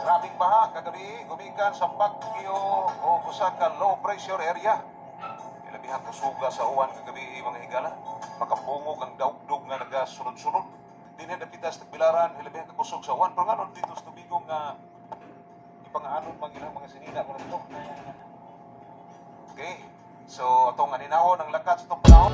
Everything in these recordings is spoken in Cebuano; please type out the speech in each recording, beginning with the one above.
Grabing baha kagabi gumikan sa Baguio o usa ka low pressure area. Ilabihang kusuga sa uwan kagabi, mga higala. Makapungog ang daugdog nga nagasunod-sunod. Dinhi dapita sa Tagbilaran, hilabihang kakusog sa uwan. Pero nganong dito sa Tubigon nga ipangaanod man ilang mga sinina kuno dito? Okay. So atong aninahon ang lakat sa itong panahon.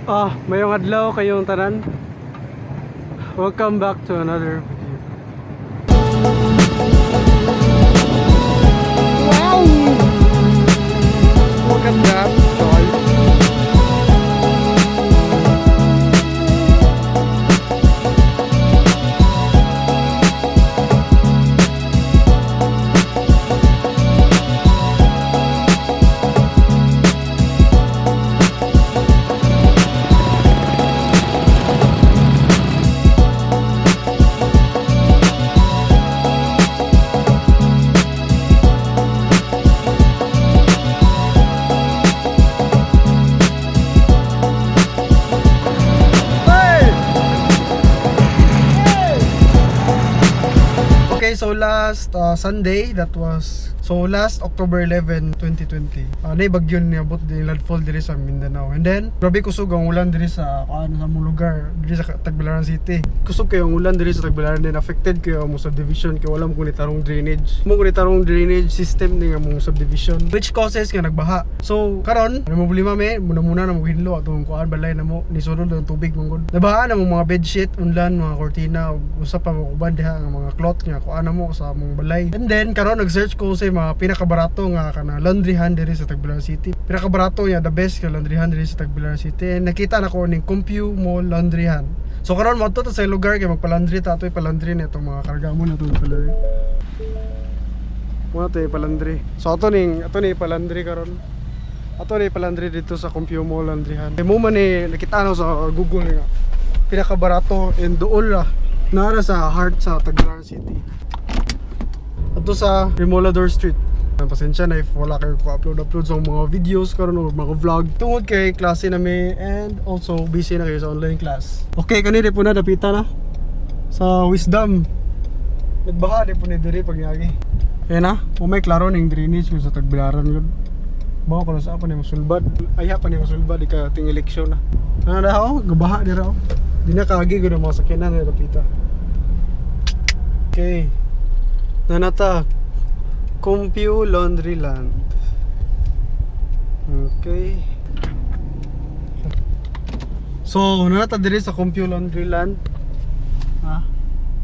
Ah, mayong adlaw kayong tanan. Welcome back to another video. Wow! Look at that, guys. Hey! Okay, so last Sunday, that was so last October 11, 2020. Nay bagyo niabot din landfall diri sa Mindanao. And then grabe kusog ang ulan diri sa kuan sa among lugar, diri sa Tagbilaran City. Kusog kayo ang ulan diri sa Tagbilaran, then affected kayo among subdivision kay wala mo kuni tarong drainage. Mo kuni tarong drainage system ni nga among subdivision, which causes nga nagbaha. So karon, ano mo problema me, muna muna na mo hinlo atong kuan balay na mo ni sulod ang tubig man gud. Nabaha na mo mga bedsheet, unlan, mga kortina ug usa pa mo uban diha nga mga cloth nga kuan na mo sa among balay. And then karon nag-search ko sa mga pinakabarato nga kana laundryhan diri sa Tagbilaran City. Pinakabarato niya, the best ka laundryhan diri sa Tagbilaran City. And nakita na ko ning Compute Mall Laundryhan. So karon mo ta sa lugar kay magpa-laundry ta, atoy pa-laundry na itong mga karga mo na itong pa-laundry. Mo to pa-laundry. So ato ni pa-laundry karon. Ato ni pa-laundry dito sa Compute Mall Laundryhan. Kay mo man ni nakita na sa Google nga pinakabarato and dool lah. Nara sa heart sa Tagbilaran City. Ato sa Remolador Street. Pasensya na if wala kayo ko upload upload sa mga videos karon or mga vlog. Tungod kay klase na mi and also busy na kayo sa online class. Okay, kaniri po na dapita na sa Wisdom. Nagbaha di po ni diri pag niagi. Ayan na, oh, may klaro ning drainage ko sa Tagbilaran gud. Bawo ko na sa pa ni masulbad. Ayha pa ni masulbad di ka ting eleksyon na. Ano na oh, gabaha dira oh. Di na kaagi gud ang mga sakyanan na dapita. Okay. Nanata Compu Laundry Land. Okay. So, nanata diri sa Compu Laundry Land. Ha?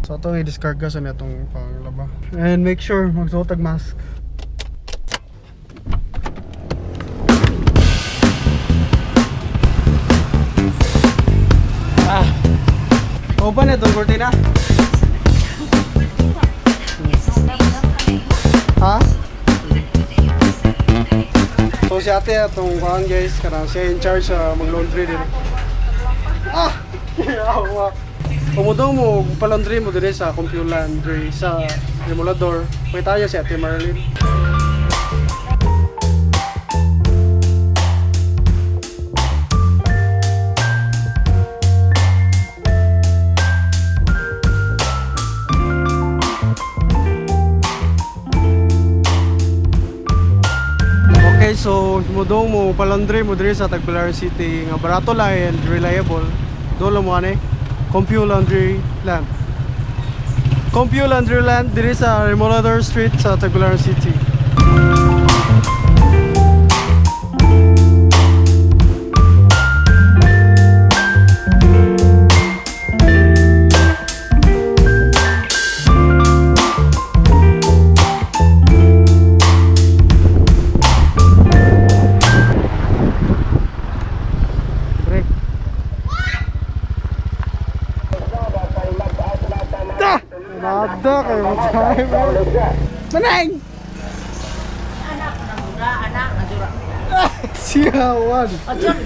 So, atong i-discarga sa natong panglaba. And make sure magsuot og mask. Ah. Open na itong cortina. Ha? So si ate atong kuan guys, kanang siya in charge sa mag-laundry din. Ah! Yawa. Pumudong mo, pa-laundry mo dire sa Compu Laundry sa Remolador. Pakita niya si Ate Marlene. Okay, so mudong mo palandre mo diri sa Tagbilaran City nga barato lang and reliable. Dolo mo ani. Compu Laundry Land. Compu Laundry Land diri sa Remolador Street sa Tagbilaran City. Pre. Ta! Nada kayo mo driver. Manang! Anak na mura, anak na dura. Siyawan. Adyan.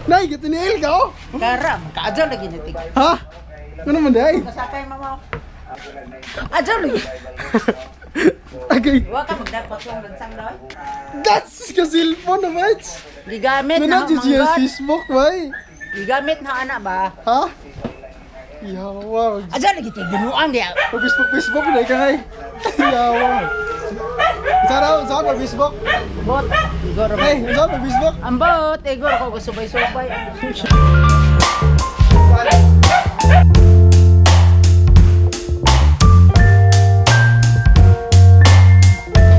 Nay, gitiniil ka oh. Kara, kaadyo lagi na tig. Ha? Ano man day? Kasakay mama. Adyo lagi. Okay. Wa ka magdapat kong lansang daw. That's ka cellphone na mates. Gigamit Ano na na siya manggod. Facebook bay? Gigamit na anak ba? Ha? Yawa. Adyo lagi tig binuang diya. Facebook Facebook na ka ay. Yawa. Saan saan pa Facebook? Bot, igor. Hey, saan pa Facebook? Ambot, igor ko subay-subay.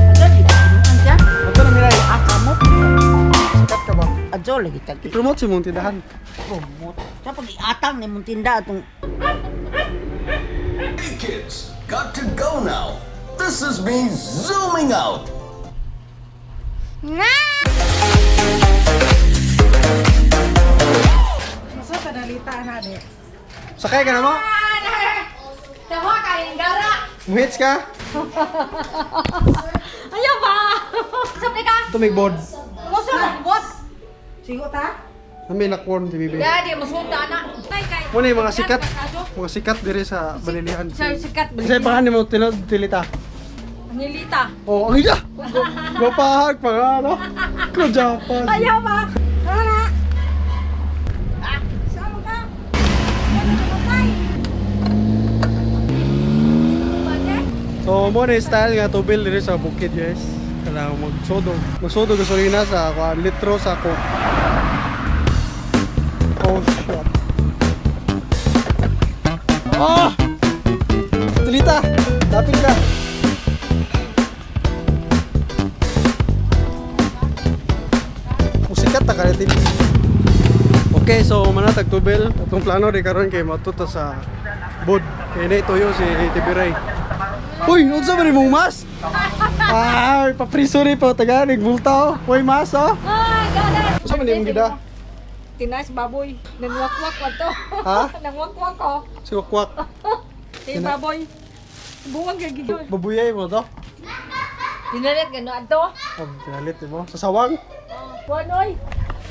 Adyo lagi tig binuang diya. Ito na miray. Ah, kamot. Sikat ka ba? Adyo lagi tag I-promote si mong tindahan. promote. Sa pag iatang ni mong tinda atong Hey kids, got to go now. This is me zooming out. Sakay ka na mo? Tawa kayong gara. Muhits ka? Ayaw ba? Sabi ka, Tumigbod. muso, bot. Sigo ta? Nami lakwon ti bibi. Daddy, musunta na. Kay kay. Muna yung mga sikat. Mga sikat dire sa Balilihan. Sa sikat Kasi baka ni mo tilita. Nilita. Oh, ang ila! Mapahag pa nga, no? Ko Japan. Ayaw ba? Tara. Ah, sama ka. Ano ka kay? So, mo na yung style nga tubil dire sa bukid, guys. Kailangan magsodo. Magsodo gasolina sa kuan litro sa coke. Oh, shit. Oh! Tilita! Lapit ka! Musikat ta ka Okay, so manatag tubel. Atong plano di karon kay matuto sa bod. Kay na ituyo si Tibiray. Uy, unsa man imong mask? Ay, papriso ni pa taganig multa oh. Uy, mask oh. Ah, gada. Unsa man imong gida? Tinas baboy. Nangwakwak ko to. Ha? Nangwakwak ko. Si wakwak. Tin baboy. Buwag gagi yun. Babuyay mo to. Pinalit gano adto. Oh, pinalit mo. Sa sawang. Buwan oy.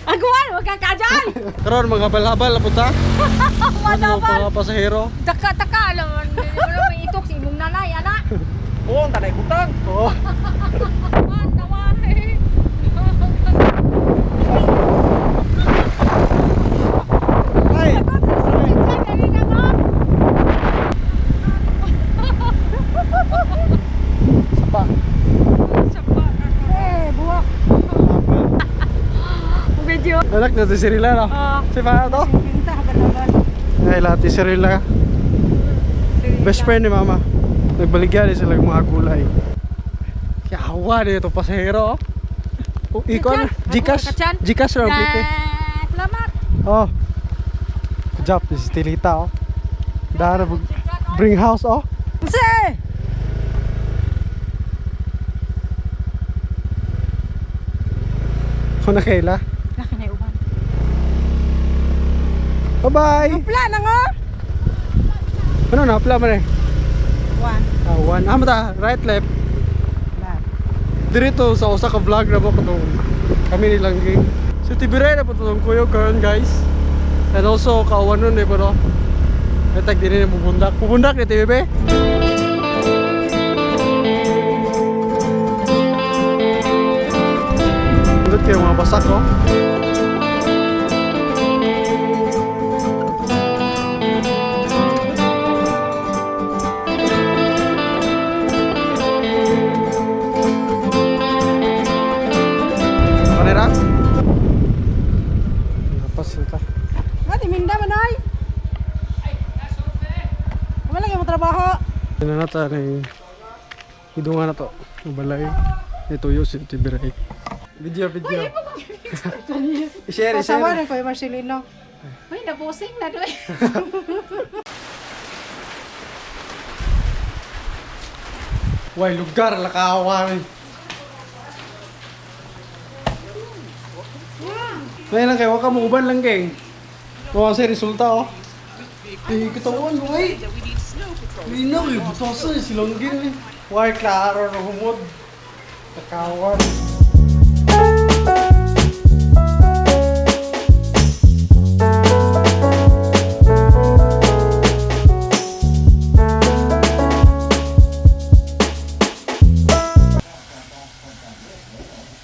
Agwan, wag ka kadyan. Karon mga habal-habal na punta. Ano Madabal. mga pasahero. Taka-taka alam mo, wala may itok sa imong nanay, ana. Oo, ang tanay butang. Oo. Ah, tawa. Ay! Sapa. Eh, buwak. Habal. Video. Anak na si Cyrilla no? Ah. Si pa to? Ay, lahat si Cyrilla. Best friend ni Mama. Nagbaligya din sila ng mga gulay. Yawa na ito pasahero. Oh. Oh, ikon. Kachan? Gcash. Kachan? Gcash raw plate. Salamat. Oh. Good job, this is Tilita oh. Dara bring house oh. Unsa? Kung na kaila. Laki na uban. Bye-bye. Pla na nga. Ano na pla man eh? One. Ah, one. Ah, mata, right left. Left. Dirito sa usa ka vlog na mo katong kami ni Langgi. So Tibiray na po itong kuyog karon guys. And also kauwan nun eh pero Etag din na bubundak. Bubundak ni TBB. Indot kayo mga basak oh. Kanira? Lapas ito. Nga minda man ay. Wala lagi mo trabaho. Ano na ta ni hidungan na to. Balay. Ito yun si Tibiray. Video, video. I-share, Pasawa i-share. rin ko yung Marcelino. Uy, nabusing na doy. Way, lugar, lakawan. Ngayon lang kayo, wag ka muuban lang kay. Huwag sa resulta oh. Eh, katawan ko ay. Linaw eh, butasan eh, silanggin eh. Way, klaro na humod. Lakawan.